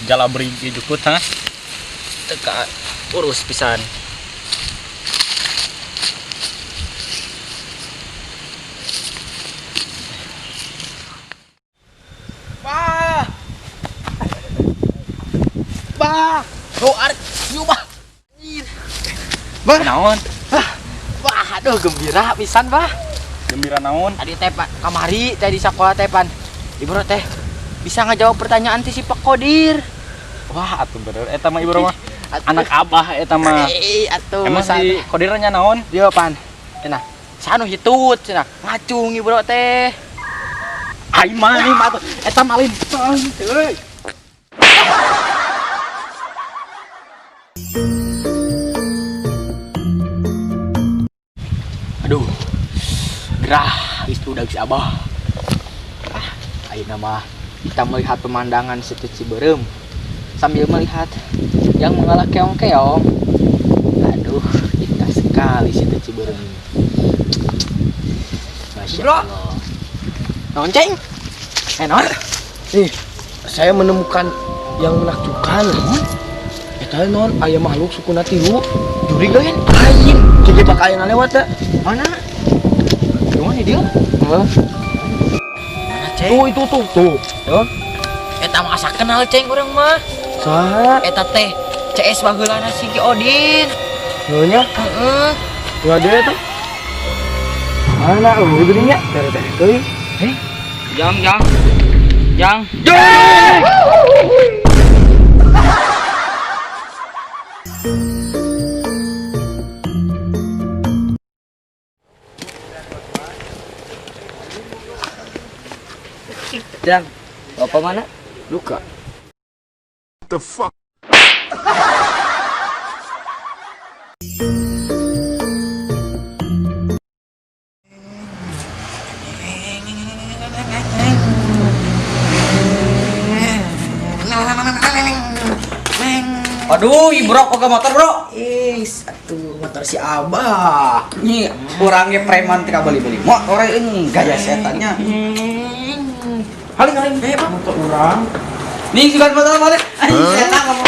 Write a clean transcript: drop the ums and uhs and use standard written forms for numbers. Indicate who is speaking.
Speaker 1: Jalabri di jukut ha. Teka urus pisan.
Speaker 2: Bah. Bah. Oh, arek yuk, bah. Bah.
Speaker 1: Naon?
Speaker 2: Wah, aduh gembira pisan, bah.
Speaker 1: Gembira naon?
Speaker 2: Tadi teh Pak, kamari teh di sekolah teh pan. Ibu teh bisa ngejawab pertanyaan ti si Pak Kodir.
Speaker 1: Wah, atuh bener eta mah Ibro mah.
Speaker 2: Atuh.
Speaker 1: Anak abah eta mah.
Speaker 2: Eh, atuh.
Speaker 1: Emang si Kodirnya naon?
Speaker 2: Dia pan. Cenah. Sanu hitut cenah. Ngacung Ibro teh.
Speaker 1: Ai mah nih mah atuh. Eta mah lain. Euy.
Speaker 2: Aduh. Gerah itu udah si Abah. Ah, ayeuna mah kita melihat pemandangan situ Cibeureum sambil melihat yang mengalah keong-keong. Aduh, indah sekali situ Cibeureum ini. Masya
Speaker 3: Bro.
Speaker 2: Allah. Naon, Ceng? Eh, naon?
Speaker 3: Nih, saya menemukan yang menakjubkan. Eta non aya makhluk sukuna tilu.
Speaker 2: Jurig lain.
Speaker 3: Lain, jadi bakal aya ngalewat da.
Speaker 2: Mana? Gimana dia?
Speaker 3: Hah?
Speaker 2: Mana, Ceng?
Speaker 3: Tuh itu tuh tuh. Ya.
Speaker 2: Eta mah asa kenal, Ceng, urang mah.
Speaker 3: Saha?
Speaker 2: Eta teh CS baheulana si Ki Odin.
Speaker 3: Nyonya,
Speaker 2: Heeh.
Speaker 3: nggak ada tuh. Mana eueuh geuning nya? Tere-tere teuing.
Speaker 2: Jang, jang. Jang.
Speaker 3: Jang, bapak mana? Luka.
Speaker 4: The fuck?
Speaker 5: Aduh, bro, kok motor, bro?
Speaker 2: Is, atuh motor si Abah.
Speaker 5: Ini orangnya preman tika beli-beli motor ini gaya setannya. Haling haling, eh, motor orang. Nih juga motor balik. Anjing setan ngomong.